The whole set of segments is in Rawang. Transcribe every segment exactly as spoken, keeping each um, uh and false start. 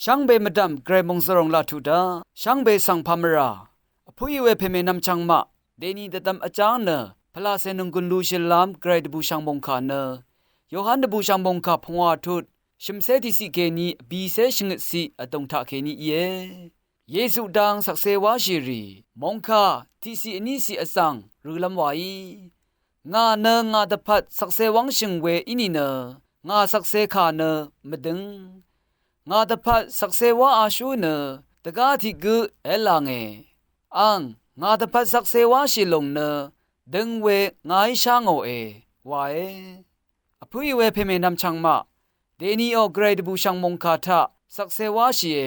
Shvngbe mvdv̀m Gvray mòngzv̀ròng laq tuq daq, shvngbe svng pà mvrà vpǿì we pèmè nvmchvng maq dèni dvdvm vjáng nø pvlacè nònggùn lushìlv́m Gvray dvbùshv̀ng mòngkà nø Yohan dvbùshv̀ng mòngkà pungwà tut shø̀mcé tiqciq kèní vbìcé shvngøtciq vdùng taqkèní íe. Yesu dang shvkse wáshì rì mòngkà tiqciq vníciq vzv̀ng rølv́m wàí, ngà nø ngà dvpvt shvkse wv́ngshø̀ng we í nìnø ngà shvkse kà nø mvdøng. Ngà dvpvt shvkse wá ashú nø dvgá tiq gǿ èv́làngè. Àng ngà dvpvt shvkse wáshì lòng nø døng we ngàí shángòe wae. Vpǿì we pèmè nvmchvng maq, dèniò Gvray dvbùshv̀ng mòngkà taq shvkse wáshìe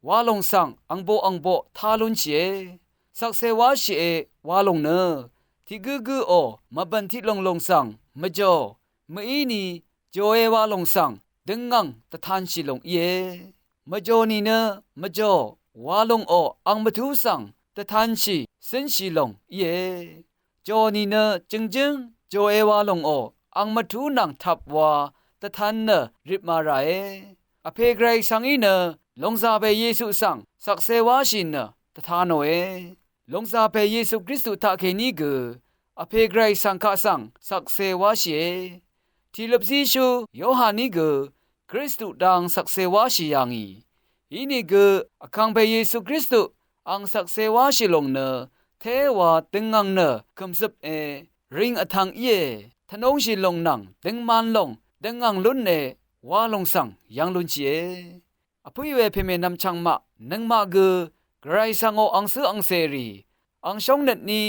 wa lòng svng angboq angboq tá lúnshìe. Shvkse wáshìe wa lòng nø tiq gǿ gǿò mvbv̀n tiq lòng lòng svng mvjò, mø̀íni jòe wa lòng svng døngngv̀ng dvtanshì lòng íe. Mvjò nìnø mvjò wa lòngò ang mvtú svng dvtanshì cǿnshì lòng íe. Jò nìnø jø̀ngjǿng jòe wa lòngò ang mvtú nvng tvp wa dvtan nø ripma ràe. Vpè Gvray svng í nø lòngzà pè Yesu svng shvkse wáshì nø dvtanòe. Lòngzà pè Yesu Kristu taqkèní gø Vpè Gvray svng kaq svng shvkse wáshìe. Tìløp zíshú Yohaní gø Kristu dang shvkse wáshì yà ngì. Inìgø vkàngpè Yesu Kristu ang shvkse wáshì lòng nø téwa døngngv̀ng nø kø̀mzøp e, ring vtvng íe, tvnúngshì lòng nvng døngman lòng døngngv̀ng lúne wa lòng svng yv́ng lúnshìe. Vpǿì we pèmè nvmchvng maq, nøngmaq gø Gvray svngò angcǿ angcèrì ang shóngnøtní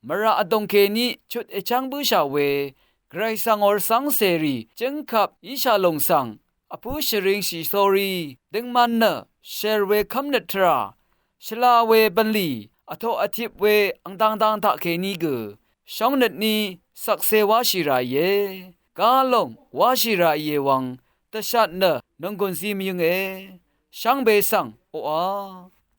mvrà vdòng kèní chut èchv́ng bǿshà we Gvray svngò rvcv́ng cèrì jǿngkvp íshà lòng svng vpǿ shvringshì sórí døngman nø shèr we kv́mnøt tvrà, shvla we bv̀nlì, vtoq vtip we angdangdang taqkèní gø shóngnøtní shvkse wáshì ràìe. Gá lòng wáshì ràìe wvng dvshat nø nònggùn zi mvyønge. Shvngbe svng oqà